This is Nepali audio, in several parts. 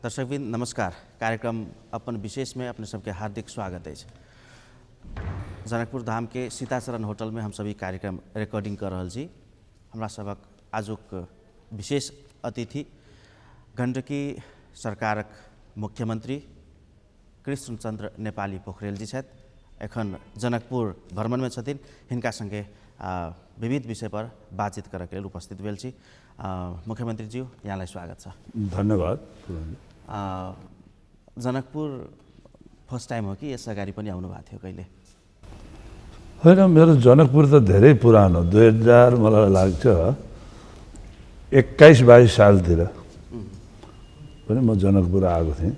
दर्शकबिन नमस्कार। कार्यक्रम अपन विशेष में अपने सबके हार्दिक स्वागत है। जनकपुर धाम के सीताचरण होटल में हम सभी कार्यक्रम रिकॉर्डिंग कर रहा जी। हमरा सबक आजुक विशेष अतिथि गण्डकी सरकारक मुख्यमंत्री कृष्णचन्द्र नेपाली पोखरेल जी छथि। एखन जनकपुर भ्रमण में छथिन। हिनका संगे विविध विषय पर बातचीत करके लिए उपस्थित भेल छी। मुख्यमंत्री जी यहाँलाई स्वागत छ। धन्यवाद। जनकपुर फर्स्ट टाइम हो कि यस अगाडि पनि आउनु भएको थियो कहिले? होइन, मेरो जनकपुर त धेरै पुरानो 2000 मलाई लाग्छ 21-22 सालतिर पनि म जनकपुर आएको थिएँ।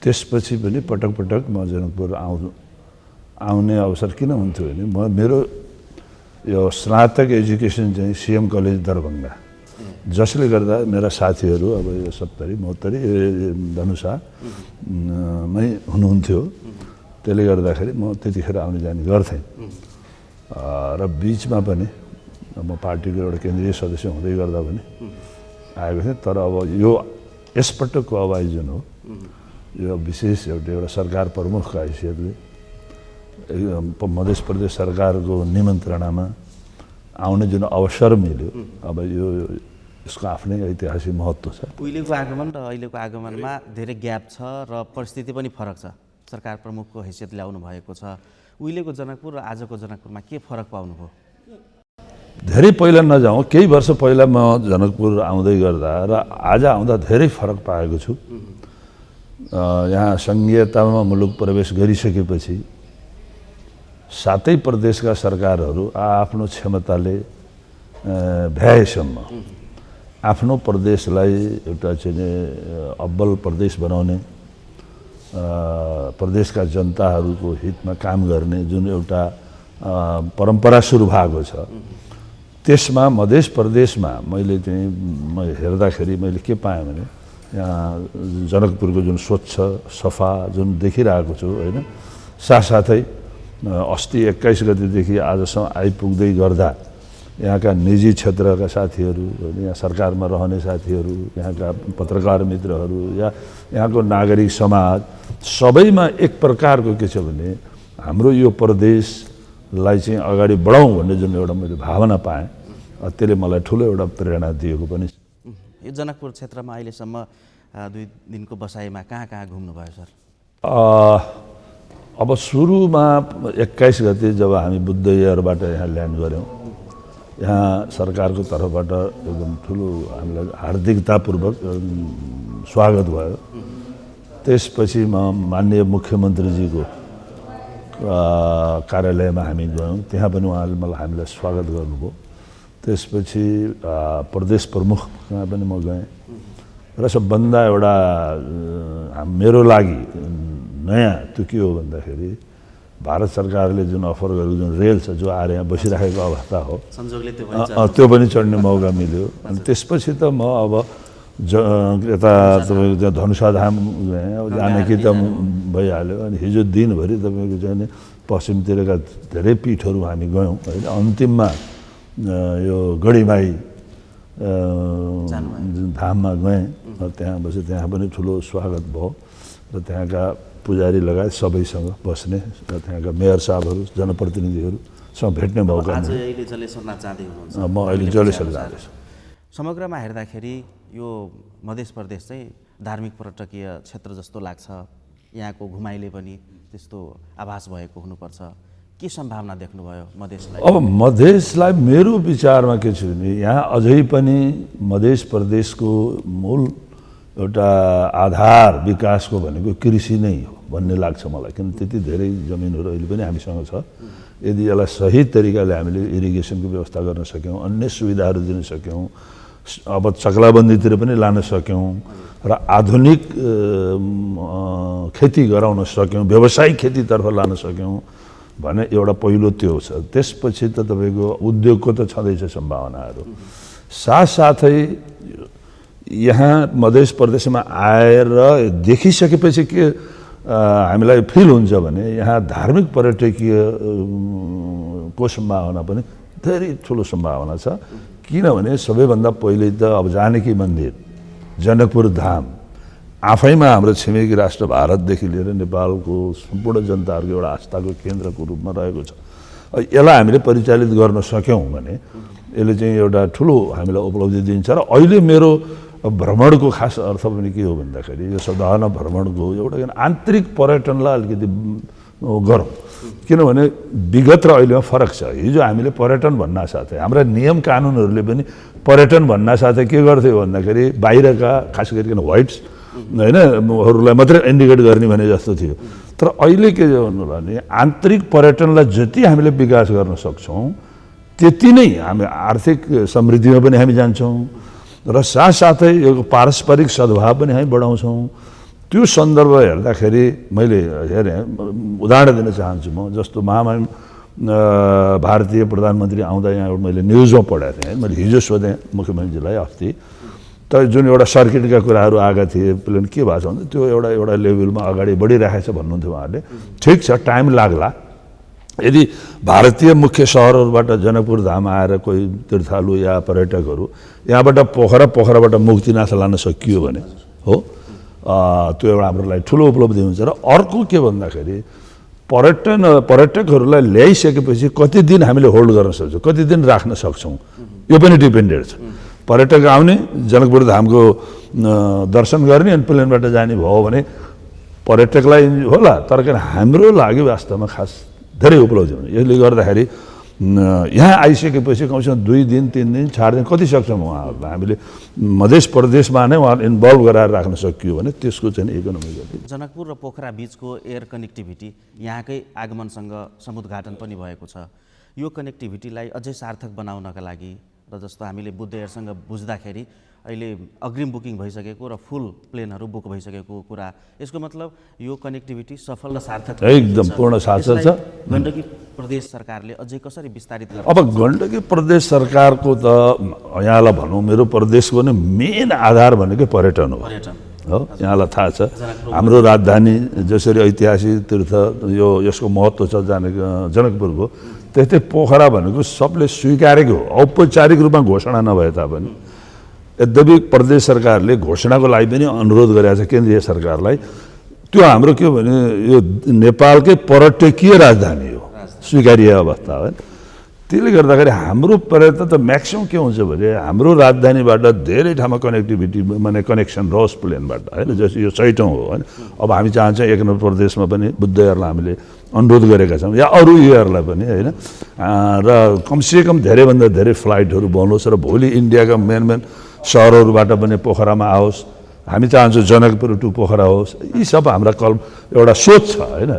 त्यसपछि पनि पटक पटक म जनकपुर आउने अवसर किन हुन्थ्यो भने मेरो यो स्नातक एजुकेसन चाहिँ सीएम कलेज दरभंगा, जसले गर्दा मेरा साथीहरू अब यो 70 72 धनुषा मै हुनुहुन्थ्यो। त्यसले गर्दाखेरि म त्यतिखेर आउने जाने गर्थेँ र बीचमा पनि म पार्टीको एउटा केन्द्रीय सदस्य हुँदै गर्दा पनि आएको थिएँ। तर अब यो यसपटकको अब आयोजन हो, यो विशेष एउटा सरकार प्रमुखको हैसियतले मध्य प्रदेश सरकारको निमन्त्रणामा आउने जुन अवसर मिल्यो, अब यो यसको आफ्नै ऐतिहासिक महत्त्व छ। उहिलेको आगमन र अहिलेको आगमनमा धेरै ग्याप छ र परिस्थिति पनि फरक छ। सरकार प्रमुखको हैसियतले आउनु भएको छ। उहिलेको जनकपुर र आजको जनकपुरमा के फरक पाउनुभयो? धेरै पहिला नजाउँ, केही वर्ष पहिला म जनकपुर आउँदै गर्दा र आज आउँदा धेरै फरक पाएको छु। यहाँ सङ्घीयतामा मुलुक प्रवेश गरिसकेपछि सातै प्रदेशका सरकारहरू आफ्नो क्षमताले भ्याएसम्म आफ्नो प्रदेशलाई एउटा चाहिँ अब्बल प्रदेश बनाउने, प्रदेशका जनताहरूको हितमा काम गर्ने जुन एउटा परम्परा सुरु भएको छ, त्यसमा मध्य प्रदेशमा मैले चाहिँ हेर्दाखेरि मैले के पाएँ भने यहाँ जनकपुरको जुन स्वच्छ सफा जुन देखिरहेको छु होइन, साथसाथै अस्ति 21 गतेदेखि आजसम्म आइपुग्दै गर्दा यहाँका निजी क्षेत्रका साथीहरू, यहाँ सरकारमा रहने साथीहरू, यहाँका पत्रकार मित्रहरू या यहाँको नागरिक समाज सबैमा एक प्रकारको के छ भने हाम्रो यो प्रदेशलाई चाहिँ अगाडि बढाउँ भन्ने जुन एउटा मैले भावना पाएँ, त्यसले मलाई ठुलो एउटा प्रेरणा दिएको पनि छ। यो जनकपुर क्षेत्रमा अहिलेसम्म 2 दिनको बसाइमा कहाँ कहाँ घुम्नुभयो सर? अब सुरुमा 21 गते जब हामी बुद्ध एयरबाट यहाँ ल्यान्ड गऱ्यौँ, यहाँ सरकारको तर्फबाट एकदम ठुलो हामीलाई हार्दिकतापूर्वक स्वागत भयो। त्यसपछि म माननीय मुख्यमन्त्रीजीको कार्यालयमा हामी गयौँ, त्यहाँ पनि उहाँले मलाई हामीलाई स्वागत गर्नुभयो। त्यसपछि प्रदेश प्रमुखमा पनि म गएँ र सबभन्दा एउटा मेरो लागि नयाँ त्यो के हो भन्दाखेरि भारत सरकारले जुन अफर गरेको जुन रेल छ, जो आएर यहाँ बसिराखेको अवस्था हो, संजोगले त्यो पनि चढ्ने मौका मिल्यो। अनि त्यसपछि त म अब यता तपाईँको त्यहाँ धनुषा धाम गएँ, अब जाने कि त भइहाल्यो। अनि हिजो दिनभरि तपाईँको चाहिँ पश्चिमतिरका धेरै पीठहरू हामी गयौँ होइन। अन्तिममा यो गढीमाई धाममा गएँ, त्यहाँ बसेँ, त्यहाँ पनि ठुलो स्वागत भयो र त्यहाँका पुजारी लगायत सबैसँग बस्ने र त्यहाँका मेयर साहबहरू, जनप्रतिनिधिहरूसँग भेट्ने मौका मिल्यो। म अहिले जलेश्वर जाँदैछु। समग्रमा हेर्दाखेरि यो मध्य प्रदेश चाहिँ धार्मिक पर्यटकीय क्षेत्र जस्तो लाग्छ। यहाँको घुमाइले पनि त्यस्तो आभास भएको हुनुपर्छ। के सम्भावना देख्नुभयो मधेसलाई? अब मधेसलाई मेरो विचारमा के छ भने यहाँ अझै पनि मध्य प्रदेशको मूल एउटा आधार विकासको भनेको कृषि नै हो भन्ने लाग्छ मलाई। किन त्यति धेरै जमिनहरू अहिले पनि हामीसँग छ। यदि यसलाई सही तरिकाले हामीले इरिगेसनको व्यवस्था गर्न सक्यौँ, अन्य सुविधाहरू दिन सक्यौँ, अब चक्लाबन्दीतिर पनि लान सक्यौँ र आधुनिक खेती गराउन सक्यौँ, व्यावसायिक खेतीतर्फ लान सक्यौँ भने एउटा पहिलो त्यो छ। त्यसपछि त तपाईँको उद्योगको त छँदैछ सम्भावनाहरू। साथसाथै यहाँ मध्य प्रदेशमा आएर देखिसकेपछि के हामीलाई फिल हुन्छ भने यहाँ धार्मिक पर्यटकीय को सम्भावना पनि धेरै ठुलो सम्भावना छ। किनभने सबैभन्दा पहिले त अब जानकी मन्दिर, जनकपुर धाम, आफैमा हाम्रो छिमेकी राष्ट्र भारतदेखि लिएर नेपालको सम्पूर्ण जनताहरूको एउटा आस्थाको केन्द्रको रूपमा रहेको छ। यसलाई हामीले परिचालित गर्न सक्यौँ भने यसले चाहिँ एउटा ठुलो हामीलाई उपलब्धि दिन्छ। र अहिले मेरो भ्रमणको खास अर्थ पनि के हो भन्दाखेरि यो साधारण भ्रमणको एउटा आन्तरिक पर्यटनलाई अलिकति गरौँ, किनभने विगत र अहिलेमा फरक छ। हिजो हामीले पर्यटन भन्नासाथै हाम्रा नियम कानुनहरूले पनि पर्यटन भन्नासाथै के गर्थ्यो भन्दाखेरि बाहिरका खास गरिकन व्हाइट्स हैनहरूलाई मात्रै इन्डिकेट गर्ने भने जस्तो थियो। तर अहिले के भन्नु भने आन्तरिक पर्यटनलाई जति हामीले विकास गर्न सक्छौँ त्यति नै हामी आर्थिक समृद्धिमा पनि हामी जान्छौँ र साथसाथै यो पारस्परिक सद्भाव पनि हामी बढाउँछौँ। त्यो सन्दर्भ हेर्दाखेरि मैले हेरेँ, उदाहरण दिन चाहन्छु म। जस्तो महामहिम भारतीय प्रधानमन्त्री आउँदा यहाँ मैले न्युजमा पढाएको थिएँ। मैले हिजो सोधेँ मुख्यमन्त्रीलाई अस्ति, त जुन एउटा सर्किटका कुराहरू आएका थिए, प्लेन के भएको छ भने त्यो एउटा लेभलमा अगाडि बढिरहेको छ भन्नुहुन्थ्यो उहाँले। ठिक छ, टाइम लाग्ला। यदि भारतीय मुख्य सहरहरूबाट जनकपुर धाम आएर कोही तीर्थालु या पर्यटकहरू यहाँबाट पोखराबाट मुक्तिनाथ लान सकियो भने हो त्यो एउटा हाम्रो लागि ठुलो उपलब्धि हुन्छ। र अर्को के भन्दाखेरि पर्यटकहरूलाई ल्याइसकेपछि कति दिन हामीले होल्ड गर्न सक्छौँ, कति दिन राख्न सक्छौँ, यो पनि डिपेन्डेड छ। पर्यटक आउने, जनकपुर धामको दर्शन गर्ने अनि प्लेनबाट जाने भयो भने पर्यटकलाई होला, तर हाम्रो लागि वास्तवमा खास धेरै उपलब्धि हुन्छ। यसले गर्दाखेरि यहाँ आइसकेपछि कमसेकम 2 दिन 3 दिन 4 दिन कति सक्छौँ उहाँहरूलाई हामीले मध्य प्रदेशमा नै उहाँहरू इन्भल्भ गराएर राख्न सकियो भने त्यसको चाहिँ इकोनोमी गति। जनकपुर र पोखरा बिचको एयर कनेक्टिभिटी यहाँकै आगमनसँग समुद्घाटन पनि भएको छ। यो कनेक्टिभिटीलाई अझै सार्थक बनाउनका लागि र जस्तो हामीले बुद्ध एयरसँग बुझ्दाखेरि अहिले अग्रिम बुकिङ भइसकेको र फुल प्लेनहरू बुक भइसकेको कुरा, यसको मतलब यो कनेक्टिभिटी सफल र सार्थक एकदम पूर्ण सार्थक छ। गण्डकी प्रदेश सरकारले अझै कसरी विस्तारित गर्छ? अब गण्डकी प्रदेश सरकारको त यहाँलाई भनौँ, मेरो प्रदेशको नै मेन आधार भनेकै पर्यटन हो। यहाँलाई थाहा छ हाम्रो राजधानी जसरी ऐतिहासिक तीर्थ यसको महत्त्व छ जनकपुरको, त्यस्तै पोखरा भनेको सबले स्वीकारेको हो, औपचारिक रूपमा घोषणा नभए तापनि। यद्यपि प्रदेश सरकारले घोषणाको लागि पनि अनुरोध गरेको छ केन्द्रीय सरकारलाई। त्यो हाम्रो के भने यो नेपालकै पर्यटकीय राजधानी हो, स्वीकार्य अवस्था हो। त्यसले गर्दाखेरि हाम्रो पर्यटन त म्याक्सिमम् के हुन्छ भने हाम्रो राजधानीबाट धेरै ठाउँमा कनेक्टिभिटी माने कनेक्सन रहोस् प्लेनबाट होइन। जस्तो यो 6औँ हो होइन। अब हामी चाहन्छौँ एक नम्बर प्रदेशमा पनि बुद्ध एयरलाई हामीले अनुरोध गरेका छौँ या अरू एयरलाई पनि होइन। र कमसेकम धेरैभन्दा धेरै फ्लाइटहरू बनोस् र भोलि इन्डियाका मेन सहरहरूबाट पनि पोखरामा आओस्। हामी चाहन्छौँ जनकपुर टु पोखरा होस्। यी सब हाम्रा एउटा सोच छ होइन।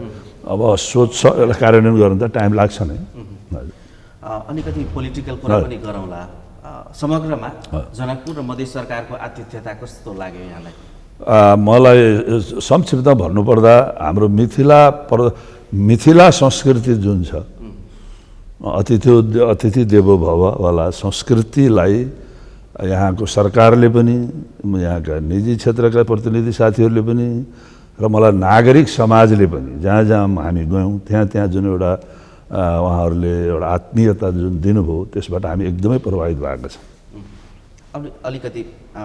अब सोच छ, यसलाई कार्यान्वयन गर्न त टाइम लाग्छ नै। अलिकति पोलिटिकल कुरा पनि गरौँला। समग्रमा जनकपुर र मधेस सरकारको आतिथ्यता कस्तो लाग्यो यहाँलाई? मलाई संक्षिप्तमा भन्नुपर्दा हाम्रो मिथिला संस्कृति जुन छ, अतिथि देवो भववाला संस्कृतिलाई यहाँको सरकारले पनि, यहाँका निजी क्षेत्रका प्रतिनिधि साथीहरूले पनि र मलाई नागरिक समाजले पनि जहाँ जहाँ हामी गयौँ त्यहाँ जुन एउटा उहाँहरूले एउटा आत्मीयता जुन दिनुभयो त्यसबाट हामी एकदमै प्रभावित भएका छौँ। अब अलिकति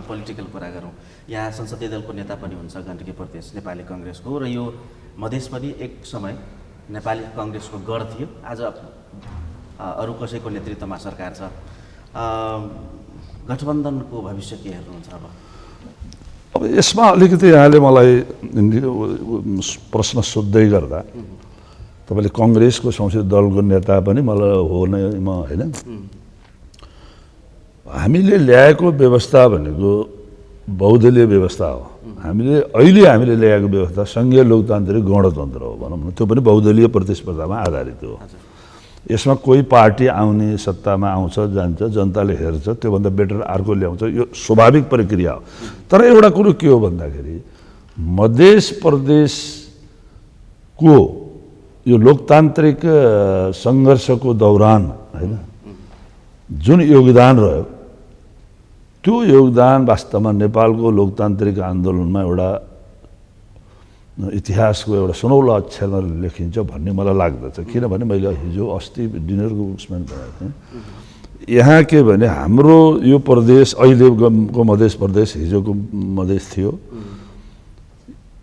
पोलिटिकल कुरा गरौँ। यहाँ संसदीय दलको नेता पनि हुन्छ गण्डकी प्रदेश नेपाली कङ्ग्रेसको, र यो मधेस पनि एक समय नेपाली कङ्ग्रेसको गढ थियो। आज अरू कसैको नेतृत्वमा सरकार छ। गठबन्धनको भविष्य के हेर्नुहुन्छ अब? यसमा अलिकति यहाँले मलाई प्रश्न सोध्दै गर्दा तपाईँले कङ्ग्रेसको संसदीय दलको नेता पनि मलाई हो नै म होइन। हामीले ल्याएको व्यवस्था भनेको बहुदलीय व्यवस्था हो। अहिले हामीले ल्याएको व्यवस्था सङ्घीय लोकतान्त्रिक गणतन्त्र हो भनौँ न। त्यो पनि बहुदलीय प्रतिस्पर्धामा आधारित हो। यसमा कोही पार्टी आउने सत्तामा आउँछ जान्छ, जनताले हेर्छ, त्योभन्दा बेटर अर्को ल्याउँछ, यो स्वाभाविक प्रक्रिया हो। तर एउटा कुरो के हो भन्दाखेरि मध्य प्रदेशको यो लोकतान्त्रिक सङ्घर्षको दौरान होइन जुन योगदान रह्यो, त्यो योगदान वास्तवमा नेपालको लोकतान्त्रिक आन्दोलनमा एउटा इतिहासको एउटा सुनौलो अक्षरमा लेखिन्छ भन्ने मलाई लाग्दछ। किनभने मैले हिजो अस्ति डिनरको उसमा भनेको थिएँ, यहाँ के भने हाम्रो यो प्रदेश अहिलेको मध्य प्रदेश हिजोको मधेस थियो।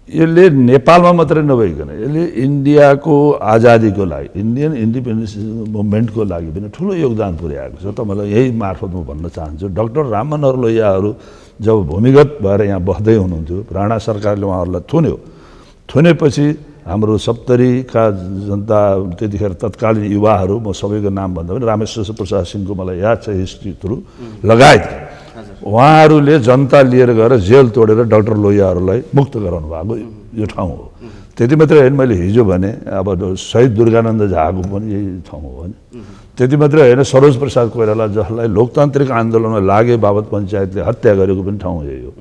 यसले नेपालमा मात्रै नभइकन यसले इन्डियाको आजादीको लागि इन्डियन इन्डिपेन्डेन्स मुभमेन्टको लागि पनि ठुलो योगदान पुर्याएको छ। तपाईँलाई यही मार्फत म भन्न चाहन्छु, डाक्टर राममनोहर लोहियाहरू जब भूमिगत भएर यहाँ बस्दै हुनुहुन्थ्यो, राणा सरकारले उहाँहरूलाई थुनेपछि हाम्रो सप्तरीका जनता त्यतिखेर तत्कालीन युवाहरू, म सबैको नाम भन्दा पनि रामेश्वर प्रसाद सिंहको मलाई याद छ हिस्ट्री थ्रु लगायत उहाँहरूले जनता लिएर गएर जेल तोडेर डाक्टर लोहियाहरूलाई मुक्त गराउनु भएको यो ठाउँ हो। त्यति मात्रै होइन, मैले हिजो भने अब शहीद दुर्गानन्द झाको पनि यही ठाउँ हो होइन। त्यति मात्रै होइन, सरोज प्रसाद कोइराला जसलाई लोकतान्त्रिक आन्दोलनमा लागे बाबत पञ्चायतले हत्या गरेको पनि ठाउँ यही हो।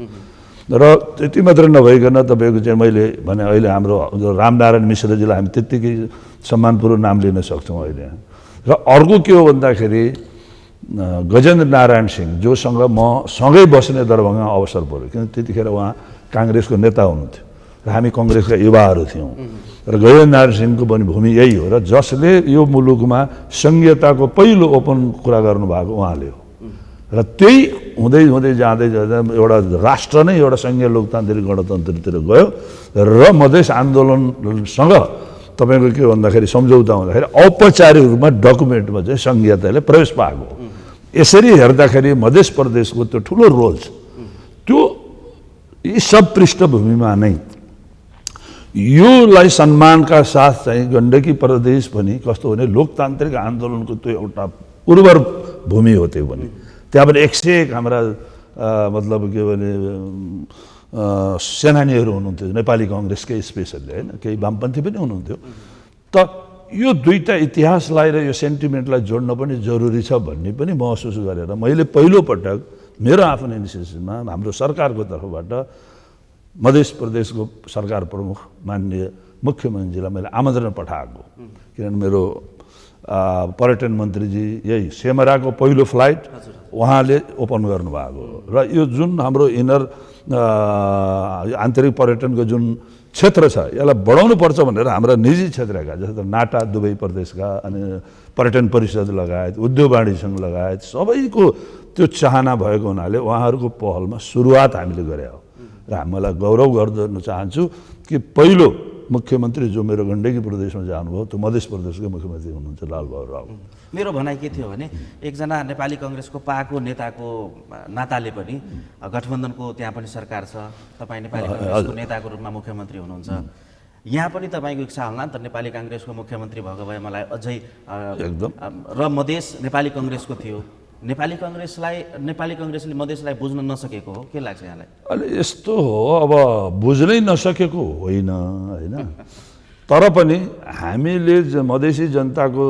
र त्यति मात्रै नभइकन तपाईँको चाहिँ मैले भने अहिले हाम्रो रामनारायण मिश्रजीलाई हामी त्यत्तिकै सम्मानपूर्वक नाम लिन सक्छौँ अहिले। र अर्को के हो भन्दाखेरि गजेन्द्र नारायण सिंह, जोसँग म सँगै बस्ने दरभङ्गा अवसर पऱ्यो, किन त्यतिखेर उहाँ काङ्ग्रेसको नेता हुनुहुन्थ्यो र हामी कङ्ग्रेसका युवाहरू थियौँ। र गजेन्द्र नारायण सिंहको पनि भूमि यही हो र जसले यो मुलुकमा सङ्घीयताको पहिलो ओपन कुरा गर्नुभएको उहाँले हो। र त्यही हुँदै हुँदै जाँदै जाँदा एउटा राष्ट्र नै एउटा सङ्घीय लोकतान्त्रिक गणतन्त्रतिर गयो र मधेस आन्दोलनसँग तपाईँको के भन्दाखेरि सम्झौता हुँदाखेरि औपचारिक रूपमा डकुमेन्टमा चाहिँ सङ्घीयताले प्रवेश पाएको। यसरी हेर्दाखेरि मध्य प्रदेशको त्यो ठुलो रोल छ। त्यो यी सब पृष्ठभूमिमा नै योलाई सम्मानका साथ चाहिँ गण्डकी प्रदेश पनि कस्तो भने लोकतान्त्रिक आन्दोलनको त्यो एउटा उर्वर भूमि हो। त्यो पनि त्यहाँ पनि 101 हाम्रा मतलब के भने सेनानीहरू हुनुहुन्थ्यो नेपाली कङ्ग्रेसकै स्पेसल्ली होइन, केही वामपन्थी पनि हुनुहुन्थ्यो। त यो दुईटा इतिहासलाई र यो सेन्टिमेन्टलाई जोड्न पनि जरुरी छ भन्ने पनि महसुस गरेर मैले पहिलोपटक मेरो आफ्नो इनिसिएटिभमा हाम्रो सरकारको तर्फबाट मध्य प्रदेशको सरकार प्रमुख माननीय मुख्यमन्त्रीलाई मैले आमन्त्रण पठाएको। किनभने मेरो पर्यटन मन्त्रीजी यही सेमराको पहिलो फ्लाइट उहाँले ओपन गर्नुभएको र यो जुन हाम्रो इनर आन्तरिक पर्यटनको जुन क्षेत्र छ यसलाई बढाउनु पर्छ भनेर हाम्रा निजी क्षेत्रका जस्तो नाटा दुबई प्रदेशका अनि पर्यटन परिषद लगायत उद्योग वाणिज्य सङ्घ लगायत सबैको त्यो चाहना भएको हुनाले उहाँहरूको पहलमा सुरुवात हामीले गरे हो। र हामीलाई गौरव गर्न चाहन्छु कि पहिलो मुख्यमन्त्री जो मेरो गण्डकी प्रदेशमा जानुभयो त्यो मध्य प्रदेशकै मुख्यमन्त्री हुनुहुन्छ लालबहादुर राव। मेरो भनाइ के थियो भने एकजना नेपाली कङ्ग्रेसको पाको नेताको नाताले पनि गठबन्धनको त्यहाँ पनि सरकार छ, तपाईँ नेपाली कङ्ग्रेसको नेताको रूपमा मुख्यमन्त्री हुनुहुन्छ, यहाँ पनि तपाईँको इच्छा होला नि त नेपाली काङ्ग्रेसको मुख्यमन्त्री भएको भए मलाई अझै एकदम। र मधेस नेपाली कङ्ग्रेसको थियो, नेपाली कङ्ग्रेसले मधेसलाई बुझ्न नसकेको हो, के लाग्छ यहाँलाई? अहिले यस्तो हो, अब बुझ्नै नसकेको होइन होइन, तर पनि हामीले मधेसी जनताको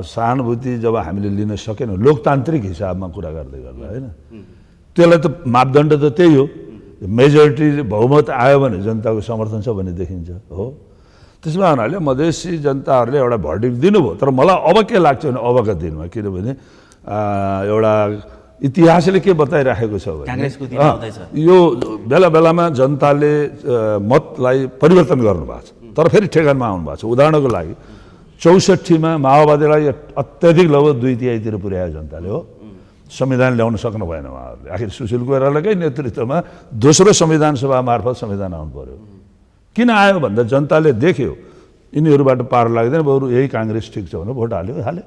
सहानुभूति जब हामीले लिन सकेनौँ लोकतान्त्रिक हिसाबमा कुरा गर्दै गर्दा होइन, त्यसलाई त मापदण्ड त त्यही हो, मेजोरिटी बहुमत आयो भने जनताको समर्थन छ भन्ने देखिन्छ हो। त्यसमा हुनाले मधेसी जनताहरूले एउटा भर्डिक्ट दिनुभयो। तर मलाई अब के लाग्छ भने अबका दिनमा किनभने एउटा इतिहासले के बताइराखेको छ भने यो बेला बेलामा जनताले मतलाई परिवर्तन गर्नुभएको छ तर फेरि ठेगानमा आउनु भएको छ। उदाहरणको लागि 64मा माओवादीलाई अत्याधिक लगभग 2/3 पुर्यायो जनताले हो, संविधान ल्याउन सक्नु भएन उहाँहरूले। आखिर सुशील कोइरालाकै नेतृत्वमा दोस्रो संविधान सभा मार्फत संविधान आउनु पर्यो। किन आयो भन्दा जनताले देख्यो यिनीहरूबाट पार लाग्दैन, बरु यही काङ्ग्रेस ठिक छ भनेर भोट हाल्यो।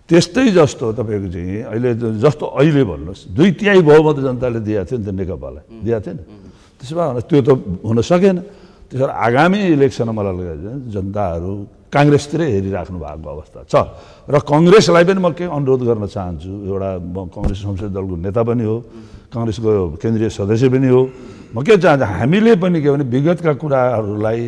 त्यस्तै जस्तो तपाईँको चाहिँ अहिले भन्नुहोस् 2/3 बहुमत जनताले दिएको थियो नि त, नेकपालाई दिएको थिएन। त्यसो भए त्यो त हुन सकेन। त्यसो भएर आगामी इलेक्सनमा मलाई लाग्छ जनताहरू काङ्ग्रेसतिरै हेरिराख्नु भएको अवस्था छ। र कङ्ग्रेसलाई पनि म के अनुरोध गर्न चाहन्छु, एउटा म कङ्ग्रेस संसदीय दलको नेता पनि हो, काङ्ग्रेसको केन्द्रीय सदस्य पनि हो, म के चाहन्छु हामीले पनि के भने विगतका कुराहरूलाई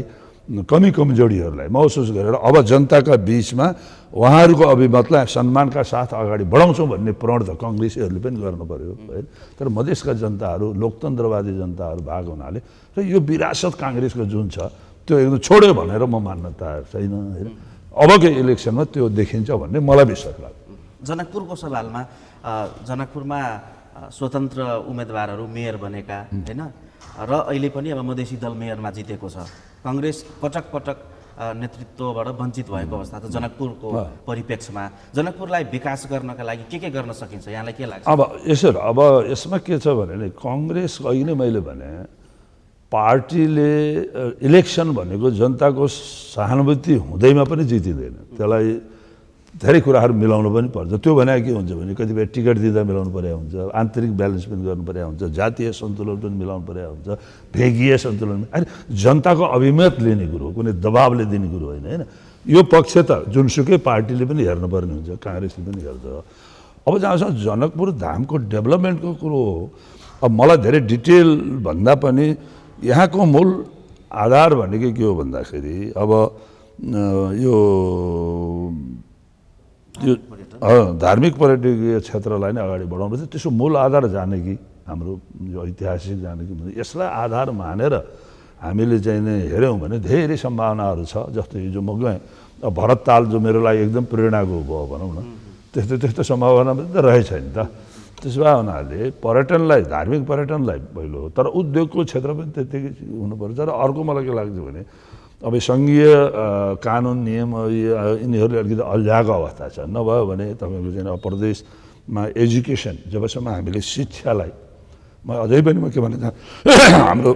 कमजोरीहरूलाई महसुस गरेर अब जनताका बिचमा उहाँहरूको अभिमतलाई सम्मानका साथ अगाडि बढाउँछौँ भन्ने प्रण त कङ्ग्रेसीहरूले पनि गर्नु पर्यो है। तर मधेसका जनताहरू लोकतन्त्रवादी जनताहरू भएको हुनाले र यो विरासत काङ्ग्रेसको जुन छ त्यो एकदम छोड्यो भनेर म मान्न तयार छैन होइन। अबको इलेक्सनमा त्यो देखिन्छ भन्ने मलाई विश्वास लाग्छ। जनकपुरको सवालमा जनकपुरमा स्वतन्त्र उम्मेदवारहरू मेयर बनेका होइन र अहिले पनि अब मधेसी दल मेयरमा जितेको छ। कङ्ग्रेस पटक पटक नेतृत्वबाट वञ्चित भएको अवस्था त जनकपुरको परिप्रेक्ष्यमा जनकपुरलाई विकास गर्नका लागि के गर्न सकिन्छ यहाँलाई के लाग्छ? अब यसमा के छ भने कङ्ग्रेस अहिले मैले भने पार्टीले इलेक्सन भनेको जनताको सहानुभूति हुँदैमा पनि जितिँदैन। त्यसलाई धेरै कुराहरू मिलाउनु पनि पर्छ। त्यो भने के हुन्छ भने कतिपय टिकट दिँदा मिलाउनु पर्या हुन्छ, आन्तरिक ब्यालेन्स पनि गर्नु पर्या हुन्छ, जातीय सन्तुलन पनि मिलाउनु पर्या हुन्छ, भेगीय सन्तुलन। अनि जनताको अभिमत लिने कुरो हो, कुनै दबावले दिने कुरो होइन होइन। यो पक्ष त जुनसुकै पार्टीले पनि हेर्नुपर्ने हुन्छ, काङ्ग्रेसले पनि हेर्छ। अब जहाँसम्म जनकपुर धामको डेभलपमेन्टको कुरो हो, अब मलाई धेरै डिटेल भन्दा पनि यहाँको मूल आधार भनेको के हो भन्दाखेरि अब यो धार्मिक पर्यटकीय क्षेत्रलाई नै अगाडि बढाउनु पर्छ। त्यसको मूल आधार जानकी, हाम्रो यो ऐतिहासिक जानकी, यसलाई आधार मानेर हामीले चाहिँ नै हेऱ्यौँ भने धेरै सम्भावनाहरू छ। जस्तो हिजो म गएँ, भरत ताल जो मेरो लागि एकदम प्रेरणाको भयो भनौँ न, त्यस्तो सम्भावना पनि त रहेछ नि त। त्यसो भए हुनाले पर्यटनलाई, धार्मिक पर्यटनलाई पहिलो हो, तर उद्योगको क्षेत्र पनि त्यत्तिकै हुनुपर्छ। र अर्को मलाई के लाग्छ भने अब सङ्घीय कानुन नियम यिनीहरूले अलिकति अल्झाएको अवस्था छ। नभयो भने तपाईँको चाहिँ प्रदेशमा एजुकेसन, जबसम्म हामीले शिक्षालाई, म अझै पनि म के भन्न चाहन्छु, हाम्रो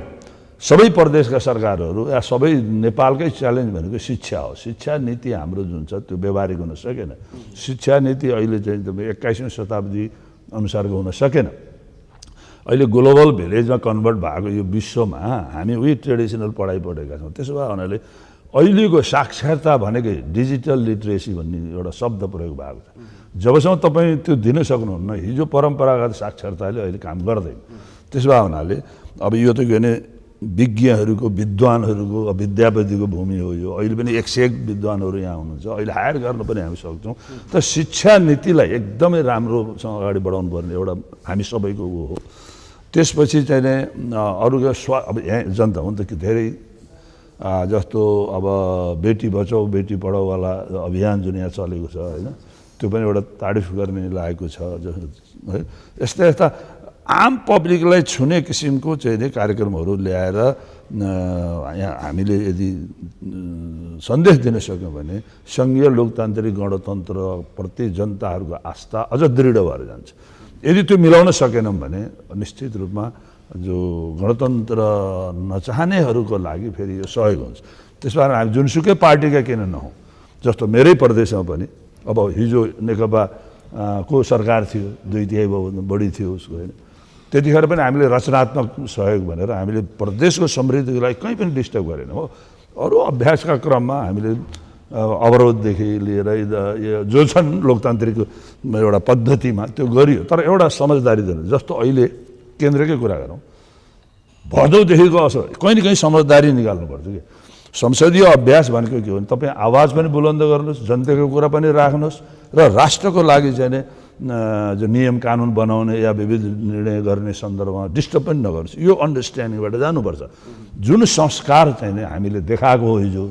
सबै प्रदेशका सरकारहरू या सबै नेपालकै च्यालेन्ज भनेको शिक्षा हो। शिक्षा नीति हाम्रो जुन छ त्यो व्यवहारिक हुन सकेन। शिक्षा नीति अहिले चाहिँ 21औं शताब्दी अनुसारको हुन सकेन। अहिले ग्लोबल भिलेजमा कन्भर्ट भएको यो विश्वमा हामी उही ट्रेडिसनल पढाइ पढेका छौँ। त्यसो भए हुनाले अहिलेको साक्षरता भनेकै डिजिटल लिट्रेसी भन्ने एउटा शब्द प्रयोग भएको छ। जबसम्म तपाईँ त्यो दिन सक्नुहुन्न, हिजो परम्परागत साक्षरताले अहिले काम गर्दैन। त्यसो भए हुनाले अब यो त के भने विज्ञहरूको, विद्वानहरूको, विद्यापतिको भूमि हो यो। अहिले पनि 101 विद्वानहरू यहाँ हुनुहुन्छ, अहिले हायर गर्न पनि हामी सक्छौँ। तर शिक्षा नीतिलाई एकदमै राम्रोसँग अगाडि बढाउनु पर्ने एउटा हामी सबैको हो। त्यसपछि चाहिँ नै अरूको अब यहाँ जनता हुन् त कि धेरै जस्तो अब बेटी बचाऊ बेटी पढाऊवाला अभियान जुन यहाँ चलेको छ होइन, त्यो पनि एउटा तारिफ गर्ने लागेको छ है। यस्ता यस्ता आम पब्लिकलाई छुने किसिमको चाहिँ नि कार्यक्रमहरू ल्याएर यहाँ हामीले यदि सन्देश दिन सक्यौँ भने सङ्घीय लोकतान्त्रिक गणतन्त्रप्रति जनताहरूको आस्था अझ दृढ भएर जान्छ। यदि त्यो मिलाउन सकेनौँ भने निश्चित रूपमा जो गणतन्त्र नचाहनेहरूको लागि फेरि यो सहयोग हुन्छ। त्यस कारण हामी जुनसुकै पार्टीका किन नहौँ, जस्तो मेरै प्रदेशमा पनि अब हिजो नेकपा को सरकार थियो, 2/3 बढी थियो उसको होइन, त्यतिखेर पनि हामीले रचनात्मक सहयोग भनेर हामीले प्रदेशको समृद्धिलाई कहीँ पनि डिस्टर्ब गरेन हो। अरू अभ्यासका क्रममा हामीले अवरोधदेखि लिएर जो छन् लोकतान्त्रिक एउटा पद्धतिमा त्यो गरियो, तर एउटा समझदारी दिनु। जस्तो अहिले केन्द्रकै कुरा गरौँ, भदौदेखिको असर कहीँ न कहीँ समझदारी निकाल्नुपर्छ कि संसदीय अभ्यास भनेको के हो भने तपाईँ आवाज पनि बुलन्द गर्नुहोस्, जनताको कुरा पनि राख्नुहोस् र राष्ट्रको लागि चाहिँ जो नियम कानुन बनाउने या विविध निर्णय गर्ने सन्दर्भमा डिस्टर्ब पनि नगर्नुहोस्। यो अन्डरस्ट्यान्डिङबाट जानुपर्छ। जुन संस्कार चाहिँ हामीले देखाएको हो हिजो,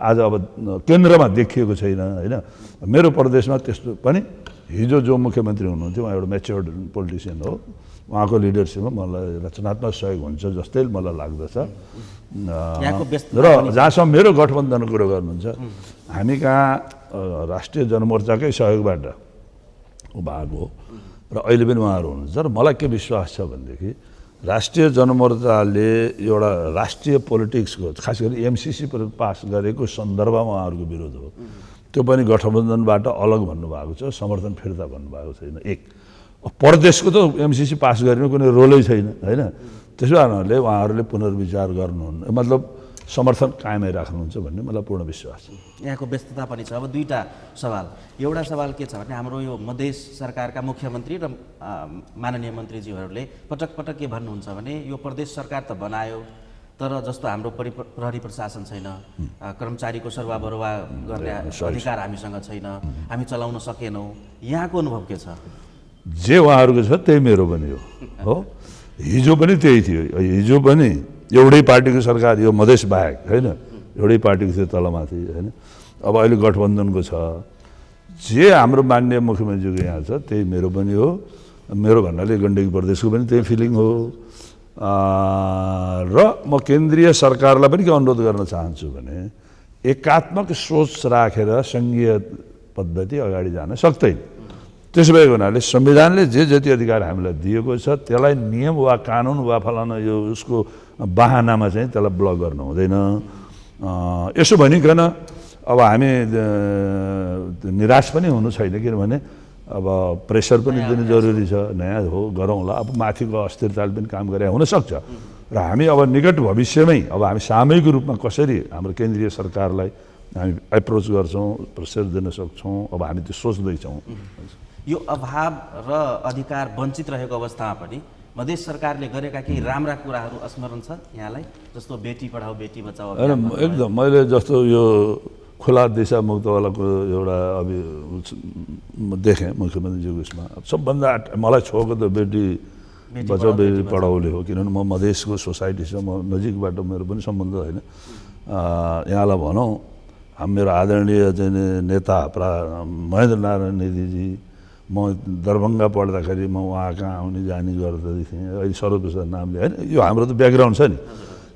आज अब केन्द्रमा देखिएको छैन होइन। मेरो प्रदेशमा त्यस्तो पनि हिजो जो मुख्यमन्त्री हुनुहुन्थ्यो उहाँ एउटा म्याच्योर्ड पोलिटिसियन हो, उहाँको लिडरसिपमा मलाई रचनात्मक सहयोग हुन्छ जस्तै मलाई लाग्दछ। र जहाँसम्म मेरो गठबन्धनको कुरो गर्नुहुन्छ, हामी कहाँ राष्ट्रिय जनमोर्चाकै सहयोगबाट भएको हो र अहिले पनि उहाँहरू हुनुहुन्छ। र मलाई के विश्वास छ भनेदेखि राष्ट्रिय जनमोर्चाले एउटा राष्ट्रिय पोलिटिक्सको खास गरी एमसिसी पास गरेको सन्दर्भमा उहाँहरूको विरोध हो, त्यो पनि गठबन्धनबाट अलग भन्नुभएको छ, समर्थन फिर्ता भन्नुभएको छैन। एक प्रदेशको त एमसिसी पास गर्ने कुनै रोलै छैन होइन। त्यसो कारणले उहाँहरूले पुनर्विचार गर्नुहुन्न, मतलब समर्थन कायमै राख्नुहुन्छ भन्ने मलाई पूर्ण विश्वास छ। यहाँको व्यस्तता पनि छ। अब दुईवटा सवाल, एउटा सवाल के छ भने हाम्रो यो मधेस सरकारका मुख्यमन्त्री र माननीय मन्त्रीज्यूहरूले पटक पटक के भन्नुहुन्छ भने यो प्रदेश सरकार त बनायो, तर जस्तो हाम्रो प्रहरी प्रशासन छैन, कर्मचारीको सर्वाबरुवा गर्ने अधिकार हामीसँग छैन, हामी चलाउन सकेनौँ। यहाँको अनुभव के छ? जे उहाँहरूको छ त्यही मेरो पनि हो। हिजो पनि त्यही थियो, हिजो पनि एउटै पार्टीको सरकार, यो मधेस बाहेक होइन, एउटै पार्टीको थियो तलमाथि होइन। अब अहिले गठबन्धनको छ। जे हाम्रो माननीय मुख्यमन्त्रीको यहाँ छ त्यही मेरो पनि हो। मेरो भन्नाले गण्डकी प्रदेशको पनि त्यही फिलिङ हो। र म केन्द्रीय सरकारलाई पनि के अनुरोध गर्न चाहन्छु भने एकात्मक सोच राखेर सङ्घीय पद्धति अगाडि जान सक्दैन। त्यसो भएको हुनाले संविधानले जे जति अधिकार हामीलाई दिएको छ त्यसलाई नियम वा कानुन वा फलाना यो उसको बहानामा चाहिँ त्यसलाई ब्लक गर्नु हुँदैन। यसो भनिकन अब हामी निराश पनि हुनु छैन, किनभने अब प्रेसर पनि दिनु जरुरी छ। नयाँ हो गरौँला, अब माथिको अस्थिरताले पनि काम गरे हुनसक्छ र हामी अब निकट भविष्यमै अब हामी सामूहिक रूपमा कसरी हाम्रो केन्द्रीय सरकारलाई हामी एप्रोच गर्छौँ, प्रेसर दिन सक्छौँ, अब हामी त्यो सोच्दैछौँ। यो अभाव र अधिकार वञ्चित रहेको अवस्थामा पनि मधेस सरकारले गरेका केही राम्रा कुराहरू स्मरण छ यहाँलाई, जस्तो बेटी पढाऊ बेटी बचाऊ अभियान? एकदम मैले जस्तो यो खुला दिशा मुक्तवालाको एउटा देखेँ मुख्यमन्त्रीजीको उसमा, सबभन्दा मलाई छोएको त बेटी बचाऊ बेटी पढाउले हो, किनभने म मधेसको सोसाइटीसँग म नजिकबाट मेरो पनि सम्बन्ध होइन। यहाँलाई भनौँ मेरो आदरणीय चाहिँ नेता महेन्द्र नारायण नेदीजी, म दरभङ्गा पढ्दाखेरि म उहाँ कहाँ आउने जाने गर्दै थिएँ। अहिले सर्वप्रसाद नामले होइन, यो हाम्रो त ब्याकग्राउन्ड छ नि,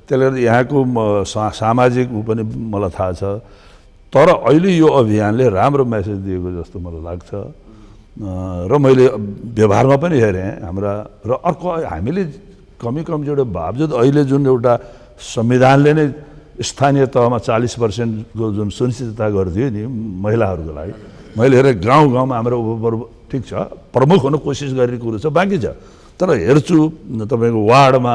त्यसले गर्दा यहाँको सामाजिक ऊ पनि मलाई थाहा छ। तर अहिले यो अभियानले राम्रो मेसेज दिएको जस्तो मलाई लाग्छ र मैले व्यवहारमा पनि हेरेँ हाम्रा। र अर्को हामीले कमजोरी बावजुद अहिले जुन एउटा संविधानले नै स्थानीय तहमा 40%को जुन सुनिश्चितता गरिदियो नि महिलाहरूको लागि, मैले हेरेँ गाउँ गाउँमा हाम्रो ठिक छ प्रमुख हुन कोसिस गरेको कुरो छ, बाँकी छ। तर हेर्छु तपाईँको वार्डमा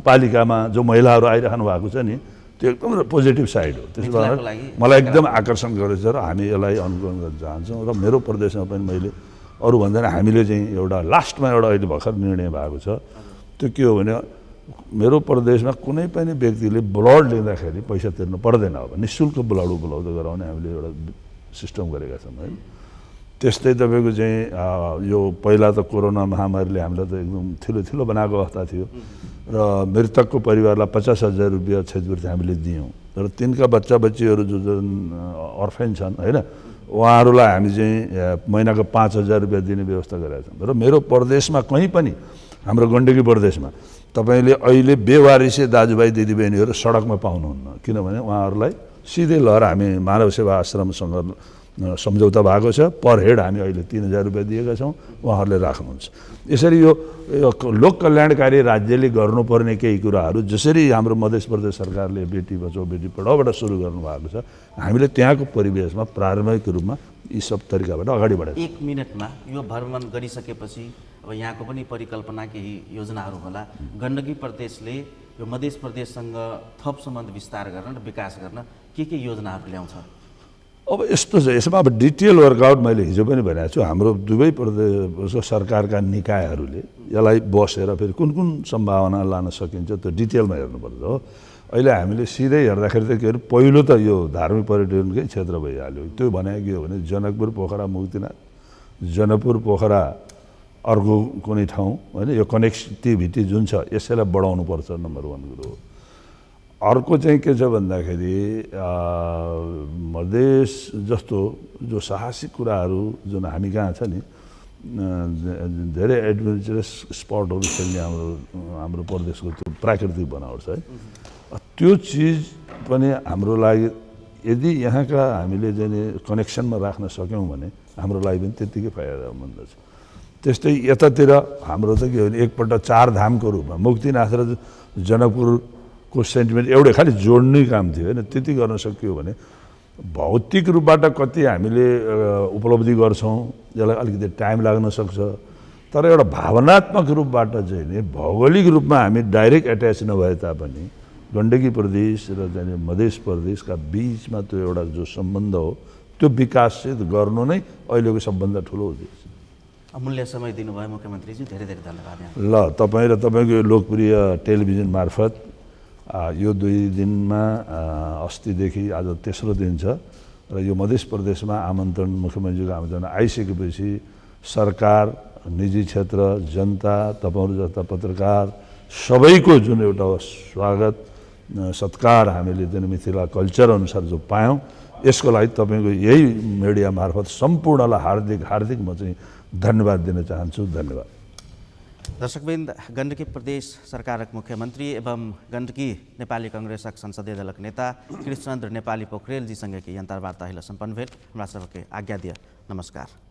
पालिकामा जो महिलाहरू आइरहनु भएको छ नि, त्यो एकदम पोजिटिभ साइड हो। त्यसो भएर मलाई एकदम आकर्षण गरेको छ र हामी यसलाई अनुकूलन गर्न चाहन्छौँ। र मेरो प्रदेशमा पनि मैले अरूभन्दा हामीले चाहिँ एउटा लास्टमा एउटा अहिले भर्खर निर्णय भएको छ, त्यो के हो भने मेरो प्रदेशमा कुनै पनि व्यक्तिले ब्लड लिँदाखेरि पैसा तिर्नु पर्दैन। अब निःशुल्क ब्लड उपलब्ध गराउने हामीले एउटा सिस्टम गरेका छौँ है। त्यस्तै तपाईँको चाहिँ यो पहिला त कोरोना महामारीले हामीलाई त एकदम ठुलो बनाएको अवस्था थियो र मृतकको परिवारलाई 50,000 रुपियाँ क्षतिपूर्ति हामीले दियौँ। तर तिनका बच्चा बच्चीहरू जुन अर्फेन छन् होइन, उहाँहरूलाई हामी चाहिँ महिनाको 5,000 रुपियाँ दिने व्यवस्था गरेका छौँ। र मेरो प्रदेशमा कहीँ पनि हाम्रो गण्डकी प्रदेशमा तपाईँले अहिले बेवारिसे दाजुभाइ दिदीबहिनीहरू सडकमा पाउनुहुन्न, किनभने उहाँहरूलाई सिधै लहर हामी मानव सेवा आश्रमसँग सम्झौता भएको छ। पर हेड हामी अहिले 3,000 रुपियाँ दिएका छौँ, उहाँहरूले राख्नुहुन्छ। यसरी यो लोक कल्याणकारी राज्यले गर्नुपर्ने केही कुराहरू जसरी हाम्रो मध्य प्रदेश सरकारले बेटी बचाऊ बेटी पढाऊबाट सुरु गर्नुभएको छ, हामीले त्यहाँको परिवेशमा प्रारम्भिक रूपमा यी सब तरिकाबाट अगाडि बढाएको छ। 1 मिनटमा यो भ्रमण गरिसकेपछि अब यहाँको पनि परिकल्पना केही योजनाहरू होला, गण्डकी प्रदेशले यो मध्य प्रदेशसँग थप सम्बन्ध विस्तार गर्न र विकास गर्न के योजनाहरू ल्याउँछ? अब यस्तो छ, यसमा अब डिटेल वर्कआउट मैले हिजो पनि भनेको छु। हाम्रो दुवै प्रदेशको सरकारका निकायहरूले यसलाई बसेर फेरि कुन कुन सम्भावना लान सकिन्छ त्यो डिटेलमा हेर्नुपर्छ हो। अहिले हामीले सिधै हेर्दाखेरि त के अरे पहिलो त यो धार्मिक पर्यटनकै क्षेत्र भइहाल्यो। त्यो भनेको के हो भने जनकपुर पोखरा मुक्तिनाथ, जनकपुर पोखरा अर्को कुनै ठाउँ होइन, यो कनेक्टिभिटी जुन छ यसैलाई बढाउनुपर्छ नम्बर 1 कुरो हो। अर्को चाहिँ के छ भन्दाखेरि मधेस जस्तो जो साहसिक कुराहरू जुन हामी कहाँ छ नि, धेरै एडभेन्चरस स्पटहरू खेल्ने हाम्रो प्रदेशको त्यो प्राकृतिक बनावट छ है, त्यो चिज पनि हाम्रो लागि यदि यहाँका हामीले चाहिँ कनेक्सनमा राख्न सक्यौँ भने हाम्रो लागि पनि त्यत्तिकै फाइदामन्द छ। त्यस्तै यतातिर हाम्रो त के हो भने एकपल्ट 4 धामको रूपमा मुक्तिनाथ र जनकपुरको सेन्टिमेन्ट एउटै खालि जोड्ने काम थियो होइन, त्यति गर्न सकियो भने भौतिक रूपबाट कति हामीले उपलब्धि गर्छौँ, यसलाई अलिकति टाइम लाग्न सक्छ। तर एउटा भावनात्मक रूपबाट चाहिँ नि भौगोलिक रूपमा हामी डाइरेक्ट एट्याच नभए तापनि गण्डकी प्रदेश र चाहिँ मधेस प्रदेशका बिचमा त्यो एउटा जो सम्बन्ध हो त्यो विकासित गर्नु नै अहिलेको सबभन्दा ठुलो उद्देश्य। अमूल्य समय दिनुभयो मुख्यमन्त्रीजी, धेरै धेरै धन्यवाद। ल तपाईँ र तपाईँको यो लोकप्रिय टेलिभिजन मार्फत यो 2 दिनमा अस्तिदेखि आज तेस्रो दिन छ र यो मध्य प्रदेशमा आमन्त्रण मुख्यमन्त्रीको आमन्त्रण आइसकेपछि सरकार, निजी क्षेत्र, जनता, तपाईँहरू जस्ता पत्रकार सबैको जुन एउटा स्वागत सत्कार हामीले जुन मिथिला कल्चर अनुसार जो पायौँ, यसको लागि तपाईँको यही मिडिया मार्फत सम्पूर्णलाई हार्दिक म चाहिँ धन्यवाद दिन चाहन्छु। धन्यवाद। दर्शकवृन्द, गण्डकी प्रदेश सरकारक मुख्यमन्त्री एवं गण्डकी नेपाली कांग्रेसक संसदीय दलक नेता कृष्णचन्द्र नेपाली पोखरेलजीसँगै अन्तर्वार्ता अहिले सम्पन्न भेल। हमरा सबके आज्ञा दिए। नमस्कार।